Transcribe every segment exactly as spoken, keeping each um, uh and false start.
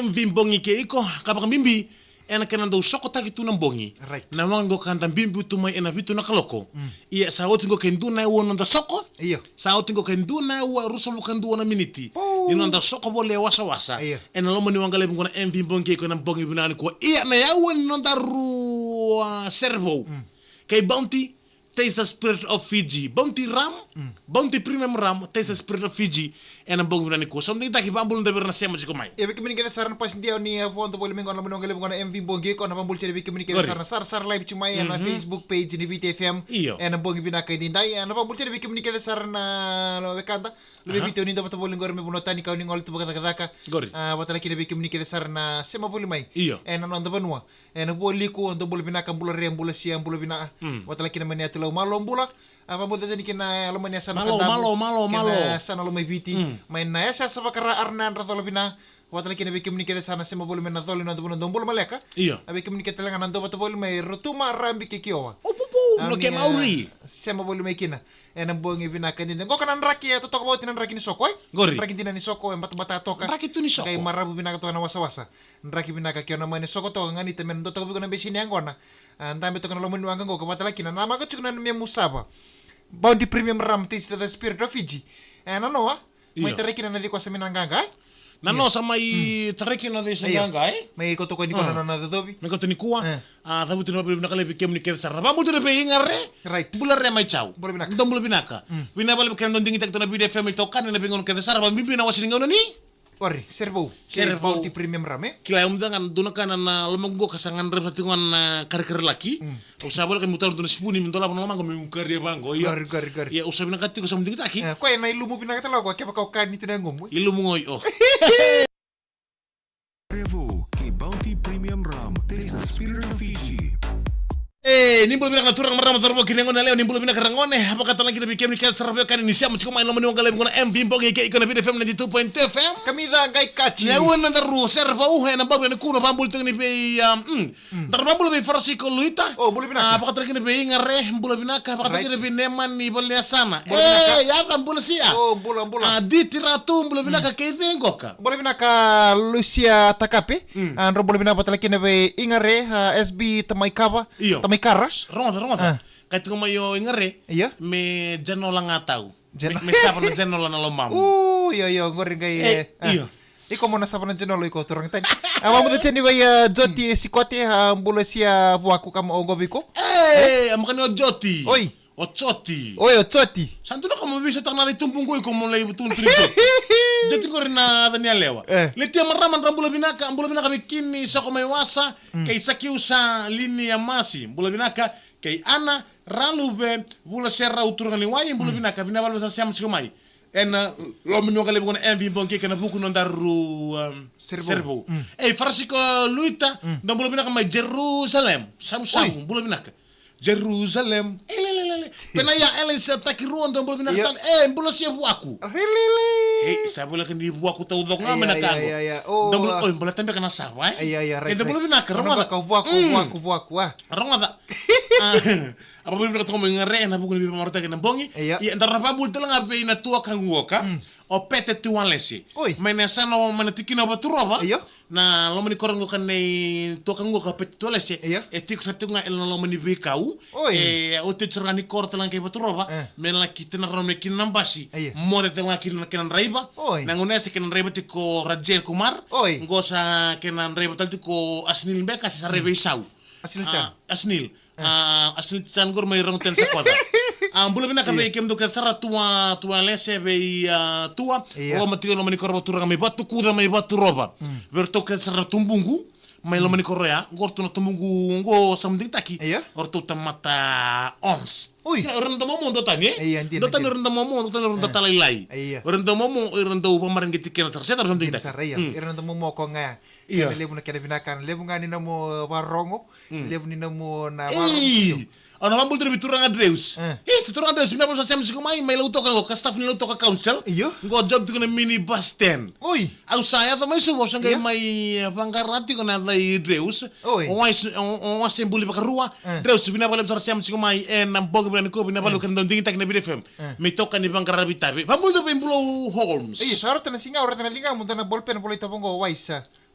M V bogi kei iko, ka vakabibi ena kena dau sokotaki tu na bogi. Right. Na waqa qo ka da biubiu tu mai ena vitu na kaloko. Mm. Ia sa oti qo ke dua na aua ni noda soko. Io. Sa oti qo ke dua na aua ruasagavulu ka dua na miniti. Pau. Ni noda soko voli e wasawasa. Io. Ena loma ni waqa levu qo na M V bogi kei iko ena bogi vinaka nikua. Ia na aua ni noda rua serevou. Mm. Kei Bounty, Taste the Spirit of Fiji. Bounty Rum, mm, Bounty Premium Rum, Taste the Spirit of Fiji. Ena bogi vinaka nikua. Sa dua na itaki, vakabula vei ira na sema tiko mai. Ia vei kemuni kece sara na pasidia ni, eh, vodo voli mai qo na loma ni waqa levu qo na M V bogi, ko na vakabula tiko vei kemuni kece sara na sarasara live tiko mai ena, mhm, Facebook page ni Viti F M. Io. Ena bogi vinaka edaidai, ena vakabula tiko vei kemuni kece sara na wekada. Luve, aha, Viti, o ni dau vata voli qori mai vanua tani, ka o ni gole tu vakacakacaka. Qori. Ah, vata kina vei kemuni kece sara na sema voli mai. Io. Ena noda vanua. Ena Vualiku, dou bula vinaka, bula Re, bula Sia, bula vinaka. Mm. Vata kina mai na yatu Lau, malo bula. A, vakabula tale kina, e, loma ni yasana, malo, ka davu, malo, malo, kei na, malo, yasana loma i Viti. Mm. Mai na yasayasa vaka Ra, Arana, Yadracola, Vina. Vata kina vei kemuni kece sara na sema voli mai na Colo, na Duvuna, dou bula maleka. Io. A, vei kemuni kece tale ga na dou vata voli mai Rotuma, Rabi kei Kioa. O pupu, a, no ke mauri. Sema voli mai kina. Ena bogi vinaka edaidai. Qo ka na draki e totoka vauti na draki ni soko, e? Qori. Draki dina ni soko, e batabata toka. Draki tu ni soko. Qai maravu vinaka toka na wasawasa. Draki vinaka ke o na mani soko toka, ganita me na dua toka vei iko na beseni yaqona. A, dabe toka na loma ni waqa qo, ka vata kina. Namaka tiko na memu sava. Bounty Premium Rum, Taste the Spirit of Fiji. E, na noa. Io. Mai tarai kina na ciko sa mai na qaqa, e? Na, io, noa sa mai, mm, tarai kina na ciko sa, io, qaqa, e? Mai koto ko ni ko, ah, na, na cocovi. Mai koto nikua. E. A, cavuti na vakabibi na ka levu vei kemuni kece sara. Na vakabula tale vei Igare. Right. Bula Re mai Jau. Bula vinaka. Dou bula vinaka. Mm. Vinaka vakalevu kina dou digitaki tu na Viti F M itokani ena veigauna kece sara. Vakabibi na wase ni gauna ni. Ori, serevou. Serevou. Bounty Premium Rum, e? Kila, au mada ga dua na ka na, na loma qo ka sa gadreva tiko ga na karekarelaki. Mm. Au sa voleka meu taura dua na sipuni meu dolava na lomaqu meu karia vaqo, ia. Qori, qori, qori. Ia, au sa vinakata tiko sa mo digitaki. E, koya na ilumu vinaka tale ga o koya kevaka o kani tu na yagomu. Ilumu qo, io. Revo kei Bounty Premium Rum. Taste the spirit of Fiji. E, ni bula vinaka na turaga, marama, cauravou kei na gone yalewa, ni bula vinaka ragone. Vakatalega kina vei kemuni kece sara vei kemuni ni sema tiko mai loma ni waqa levu qo na M V bogi kei iko na Viti F M ninety-two point two F M. Kamica qai kaci. Ni aua ni noda rua serevou ena bogi nikua, na vakabula tiko ni vei, um, mm. Mm. Daru vakabula vei Farasiko Luita. O, bula vinaka. A, vakatalega kina vei Igare, bula vinaka, vakatalega kina vei Nemani Valeniyasana. Bula vinaka. E, yaca, bula Sia. O, bula, bula. A, Diti Ratu, bula vinaka, mm, kei cei qoka? Bula vinaka Lucia Takape. Mm. A, drau bula vinaka vakatalega kina vei Igare, a, S B Tamaikava. Io. Tamaikara. Rogoca, rogoca. A. Ka tiko mai o Igare. Io. Me janola ga tau. Jeno- Me, me sava na jenola na lomamu. U, io, io, qori qai, e, e, a. Io. Iko mo na sava na jenola iko, turaga tani. A, vakamuta tiko ni vei, a, Joti Sikote, a, bula Sia Vuaku, ka mo oqo vei iko. E, e, a maka ni o Joti. Oi. O Joti. Oi, o Joti. Sa dua na ka mo veisautaka na yaca i tubuqu iko mo lai vutunutuni Joti. Joti qori na yaca ni yalewa. E. Letia Marama, drau bula vinaka, bula vinaka vei Kini Soko mai Wasa, mm, kei Sakiusa Lini Yamasi, bula vinaka, kei Ana Raluve, bula Serau, turaga ni wai, bula, mm, vinaka, vinaka vakalevu sa sema tiko mai. Ena loma ni waqa levu qo na M V bogi kei iko ena vuku ni nodaru, um, serevou. Serevou. Mm. Ei, Farasiko Luita, mm, dou bula vinaka mai Jerusalem. Savusavu, oi, bula vinaka. Jerusalem. E, le, le, le, le. Pena ia Ellen Sa Takirua, dou bula vinaka tale. Io. E, bula Sia Vuaku. Rilili. E, sa voleka ni Vuaku taucoko ga mai na ka qo. Ia, ia, ia, ia. O, dou bula, a, oi, bula tabe ka na sava, e? Ia, ia, right, right. E, dou bula vinaka, rogoca. Vuaku, Vuaku, mm, Vuaku, Vuaku, a. Rogoca. A, a vakabula vinaka toka mai Igare ena vuku ni veivakamarautaki ena bogi. Ia. Ia, daru na vakabula tale ga vei na tuakagu qoka. Mm. O Pete Tualese. Oi. Mai na yasana o, mai na tikina o Vaturova. Io. Na loma ni koro qoka nei tuakagu qoka o Pete Tualese. Io. E tiko sara tiko ga ena loma ni veikau. Oi. E, oti sara ga ni koro tale ga kei Vaturova. E. Me laki tena rawa me kina na basi. Io. Moce tale ga kina na kena draiva. Oi. Na gauna ya sa kena draiva tiko o Rajen Kumar. Oi. Qo sa kena draiva tale tiko o Asnil Beka, sa, mm, raiva i Sau. Asnil Chan. A, Asnil. E. A, Asnil Chan qori mai Rongoteni Sakoca. A, bula vinaka vei kemudou kece sara, Tua, Tualese vei, a, Tua. Io. Loma tiko, loma ni koro Vaturova mai Vatukuca mai Vaturova. Mm. Vei ratou kece sara na tubuqu mai loma ni koro ya. Qo ratou na tubuqu qo sa mo digitaki. Io. O ratou tamata ons. Ui. Kila, o ira na damomo duatani, e? Io, dina, duatani, dina. O ira na damomo, duatani o ira na, e, talailai. Io. O ira na damomo, o ira na dau vakamareqeti kina sara. Se cava sa mo digitaki. Dina sara, io. Mm. O ira na damomo ko ga ya. Io. Kena levu na kena vinaka, na levu ga ni nomu, e, varogo. Mm. Levu ni nomu na, ei, varogo. Au na vakabula tale vei turaga Dreus. E. E, se turaga Dreus, vinaka vakalevu sa sema tiko mai, mai Lautoka qo, ka staff ni Lautoka Council. Io. Qo job tiko na mini bus stand. Oi. Au sa yaco mai Suva, au sa qai, io, mai, e, vaqara tiko na yaca i Dreus. Oi. O Wais, o, o Wase Buli Vakarua. E. Dreus, vinaka vakalevu sara sema tiko mai ena bogi vinaka nikua, vinaka vakalevu, mm, keda dau digitaki na Viti F M. E. Me toka ni vaqara vei Tavi. Vakabula vei Bulou Holmes. Io, sa rauta na siga, au rauta na ligamu, dua na ball pen, volai toka qo, Wais.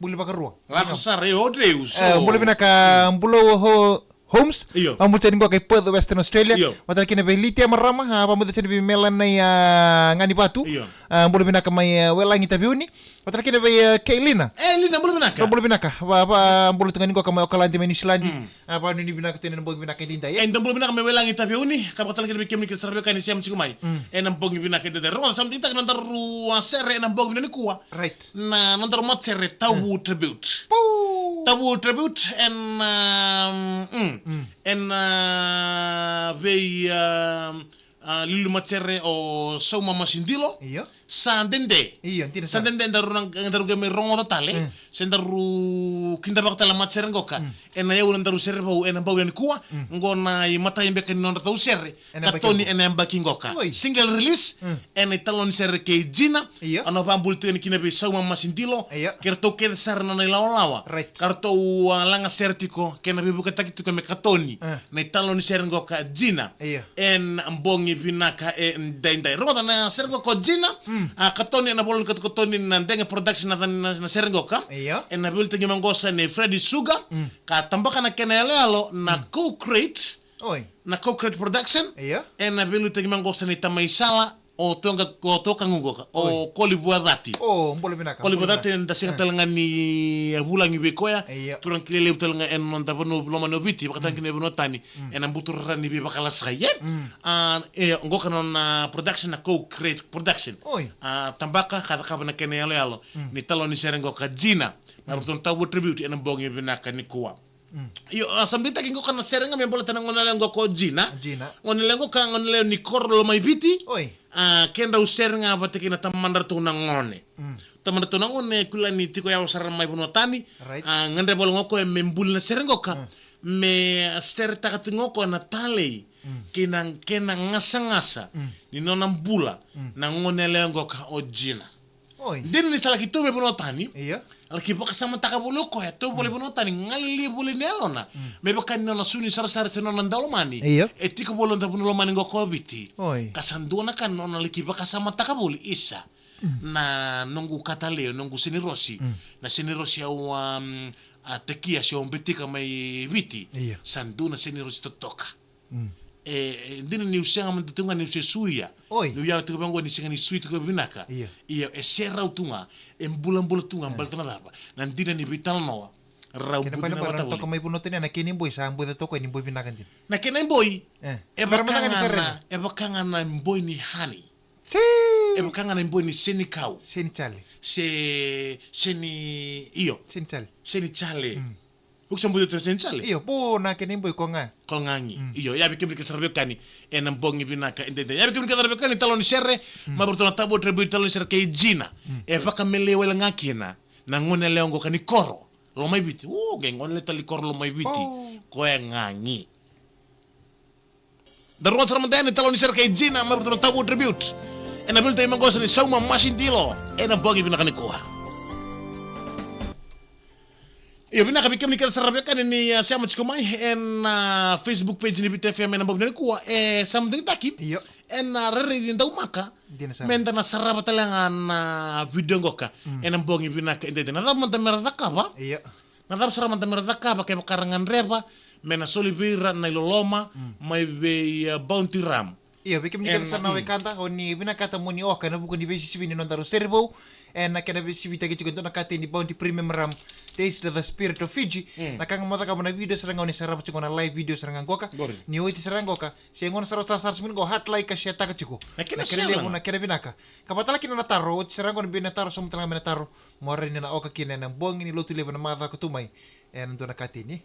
Buli vakarua. Lasu sara, e, o Dreu, so. E, bula vinaka, bula ho-, Homes. Io. Vakamudu tiko ni qo kai Perth, Western Australia. Io. Vata kina vei Litia Marama, a, vakamudu tiko ni vei Melania, a, Ganivatu. Io. A, bula vinaka mai, a, Welagi Taveuni. Vata kina vei, a, Keilina. E, Lina, bula vinaka. Bula vinaka. Va, va, bula tiko ni qo ka mai Okaladi mai Niusiladi. Mm. A, vanuinui vinaka tiko ena bogi vinaka edaidai, e? E, da bula vinaka mai Welagi Taveuni. Ka vakatalega vei kemuni kece sara vei kemuni na sema tiko mai. Mm. Ena bogi vinaka edaidai. Rogoca, sa mai tiko na nodaru, a, sere ena bogi vinaka nikua. Right. Na nodaru matasere, Tavu, mm, Tribute. Pau. Tavu Tribute, ena, um, mm, mm, ena, a, vei, um, a, Lulu Matasere o Sauma Masidilo. Io. Sa dede. Io, dina sara. Sa dede daru na, daru qai mai rogoca tale. Mm. Se daru kidavaka tale na matasere qoka. Mm. Ena iyau na nodaru sere vou ena bogi nikua. Mm. Qo na imatai beka ni nodratou sere. Ena yabaki. Katoni qo. Ena yabaki qoka. Oi. Single release. Mm. Ena italanoa ni sere kei Gina. Io. Au na vakabula tiko yani kina vei Sauma Masidilo. Io. Kei ratou kece sara na nona ilawalawa. Right. Ka ratou, a, laga sere tiko, kei na veivuketaki tiko me katoni. Mm. Na italanoa ni sere qoka Gina. Io. Ena bogi vinaka edaidai. Rogoca na sere qoka o Gina. Mm. A, katoni ena vola ni katokatoni na Dege Production na, na, na sere qoka. Io. Ena veiliutaki mai qo sa nei Freddy Sugar. Mm. Ka tabaka na kena iyaloyalo na, mm, Co-Create. Oi. Na Co-Create Production. Io. Ena veiliutaki mai qo sa nei tama i sala, o toka, o toka qo qoka, o, oi, Koli Vuacati. O, bula vinaka, Koli Vuacati, bula vinaka. Eda sega, eh, talega ni, e, vulagi vei koya. Io. Turaga kilai levu talega ena noda vanua lomani o Viti, vakatalega, mm, kina vanua tani. Mm. Ena buturara ni veivakalasai, e? Mm. A, e, qoka na nona production na Co-Create Production. Oi. A, tabaka ka cakava na kena iyaloyalo. Mm. Ni italanoa ni sere qoka Gina. Mm. Na ratou na Tavu Tribute ena bogi vinaka nikua. Mm. Io, a, sa beitaki qoka na sere ga me baleta na gone yalewa qoka o Gina. Gina. Gone yalewa qoka, gone yalewa ni koro Lomaiviti. Oi. A, kedrau sere ga vata kei na tamadratou na gone. Mm. Tamadratou na gone, kila ni tiko yawa sara mai vanua tani. Right. A, gadreva wale ga o koya me buli na sere qoka. Mm. Me seretaka tiko ga o koya na talei. Mm. Kei na, kei na gasagasa. Mm. Ni nona bula. Mm. Na gone yalewa qoka o Gina. Oi. Dina ni sa laki tau mai vanua tani. Io. Laki vakasamataka voli o koya, tau voli, mm, vanua tani, galili voli na yalona. Mm. Me vaka ni nona sui ni sarasara se nona daulomani. Io. E tiko voli na vanua lomani qoka o Viti. Oi. Ka sa dua na ka nona laki vakasamataka voli, isa. Mm. Na noqu katalei, noqu senirosi. Mm. Na senirosi au, um, a, tekia se au biuta mai Viti. Io. Sa dua na senirosi totoka. Mm. E, e, dina niu sega mada tu ga niu se suia. Oi. Niu yawa tiko vaqo ni sega ni sui tiko vinaka. Io. Io, e serau tu ga, e bulabula tu ga. E. Baleta na cava? Na dina ni veitalanoa. Rau bucina vata voli. Kena ibalebale na toka mai vanua tani na kena iboi sa buca toka ni boi vinaka dina. Na kena iboi. E. E vaka ga na, e vaka ga na iboi ni hani. Ti. E vaka ga na iboi ni senikau. Senichale. Se, seni, io. Senichale. Senichale. Mm. Uku sa buca tu senichale. Io, po na kena iboi ko ga. Ko gagi. Mm. Io, ya vei kemuni kece sara vei kemuni. Ena bogi vinaka edaidai. Ya vei kemuni kece sara vei kemuni, italanoa ni sere. Mm. Mai vei ratou na Tavu Tribute, italanoa ni sere kei Gina. Mm. E vaka me lai wale ga kina na gone yalewa qoka ni koro Lomaiviti. O, qai gone yalewa tale ni koro Lomaiviti. O. Ko e gagi. Daru rogoca sara mada yani na italanoa ni sere kei Gina mai vei ratou na Tavu Tribute. Ena veiliutaki mai qo sa nei Sauma Masidilo. Ena bogi vinaka nikua. Io, vinaka vei kemuni kece sara vei kemuni ni, a, sema tiko mai ena, a, Facebook page ni Viti F M ena bogi vinaka nikua. E, sa mada digitaki. Io. Ena, a, rairai ni daumaka. Dina sara. Meda na sarava tale ga na video qoka. Mm. Ena bogi vinaka edaidai. Na cava mada mera cakava? Io. Na cava sara mada mera cakava kevaka ra gadreva me na soli vei ira na iloloma, mm, mai vei, a, Bounty Rum. Io, vei kemuni kece sara na wekada, o ni vinakata mo ni oka ena vuku ni veisisivi ni nodaru sere vou, ena kena veisisivitaki tiko e dua na katei ni Bounty Premium Rum, Taste the Spirit of Fiji. Mm. Na ka ga mo cakava na video sara ga o ni sarava tiko na live video sara ga qoka. Qori. Ni oti sara ga qoka, se gauna sara sara sara tiko qo, heart, like ka share taka tiko. Na kena, na kena share levu, na kena vinaka. Ka vaka tale kina na taro, oti sara ga qo na biu na taro, sauma tale ga mai na taro. Mo rai ni na oka kina ena bogi ni Lotulevu ena macawa ka tu mai. Ena dua na katei ni.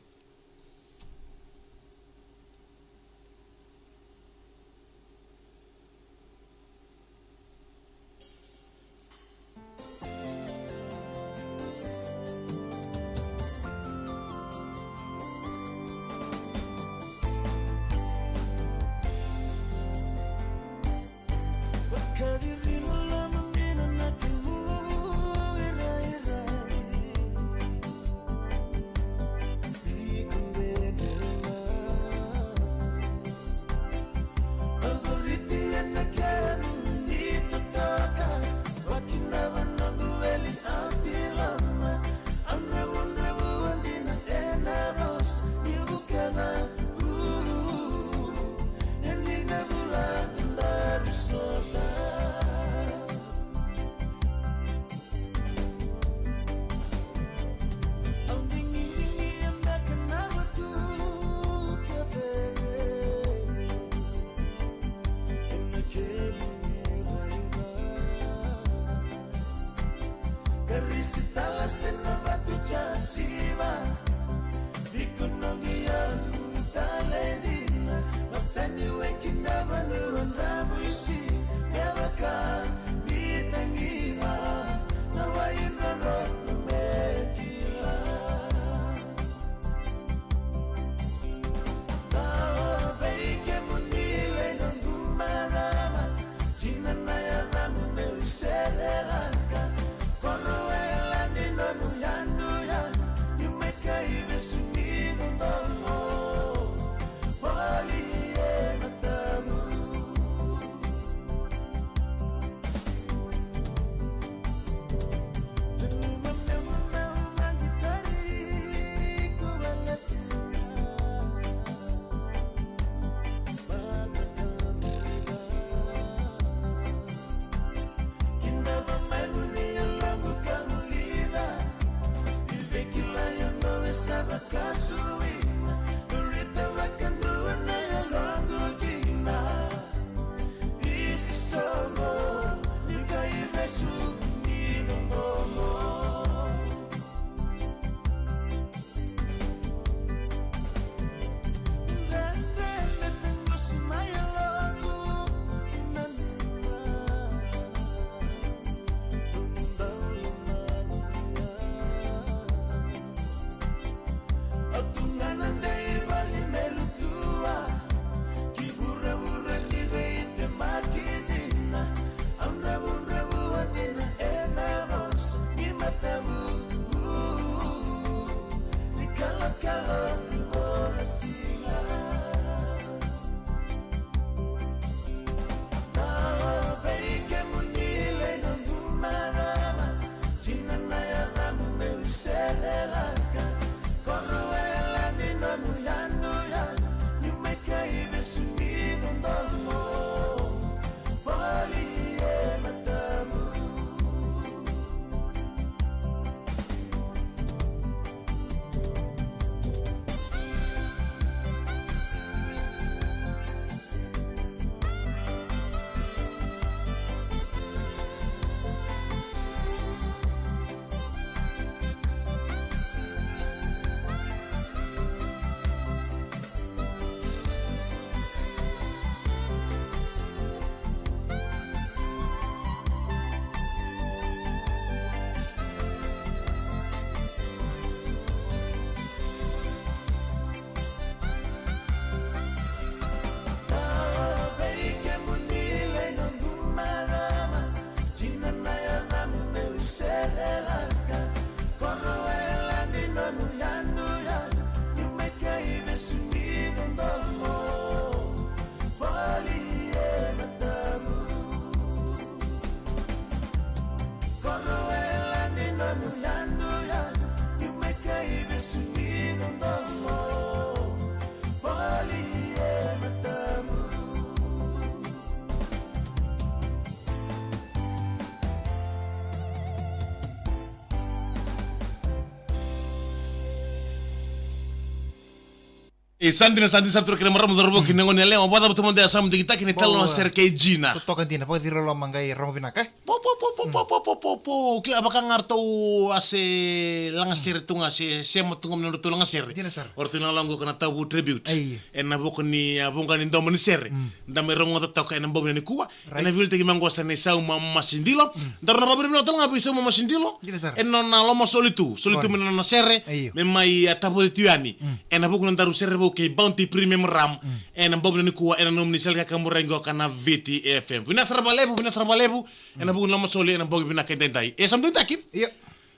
E sa dina, sa dina sara turaga kei na marama, cauravou kei na gone yalewa, vakacava tu mada, e sa dina, digitaki ni talo na sere kei Gina. Totoka dina, vakaciro loma qai rogo vinaka, e? Popopopopopopo. Kila vaka ga ratou a se lagasere tu ga, se sema tu ga mai na nodratou lagasere. Dina sara. O ratou na lako qo ka na Tavu Tribute. Ena vuku ni a vuqa ni domo ni sere. Da mai rogoca toka ena bogi nikua. Ena vilitaki mai qo sa nei Sauma Masidilo. Daru na vakavinavinaka tale ga vei Sauma Masidilo. Ena nona lomasoli tu, soli tu mai na nona sere. Me mai a tavoci tu yani ena vuku ni nodaru sere vou kei Bounty Premium Rum. Ena bogi nikua ena nomuni sele ka kaburaki qo ka na Viti F M. Vinaka sara vakalevu, vinaka sara vakalevu. Ena vuku ni lomasoli ena bogi vinaka edaidai. E sa dina taki. Io.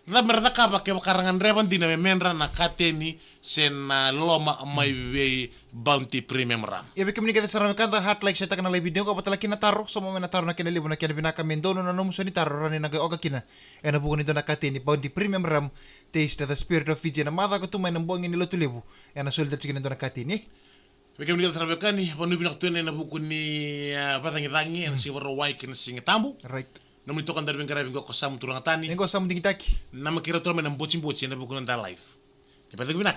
Cava mera cakava kevaka ra gadreva dina me medra na kateni se na loloma mai vei Bounty Premium Rum? Ia vei kemuni kece sara na wekada, hat like, sharetaka na live video qo, vata tale kina na taro, sauma mai na taro na kena levu na kena vinaka me donu na nomu sau ni taro, rawa ni na qai oka kina ena vuku ni dua na kateni Bounty Premium Rum, taste the spirit of Fiji. Ena macala tu mai na bogi ni Lotulevu ena soli tale tiko kina dua na kateni. Vei kemuni kece sara veiwekani, vanua vinaka tu ena vuku ni a vacagicagi ena Siga Vakarauwai kei na Siga Tabu. Nomuni toka daru veiqaravi qo ko Samu Turagatani. Qo Samu Digitaki. Namaki rau tu mai na botiboti ena vuku ni noda live. Ni vacegu vinaka.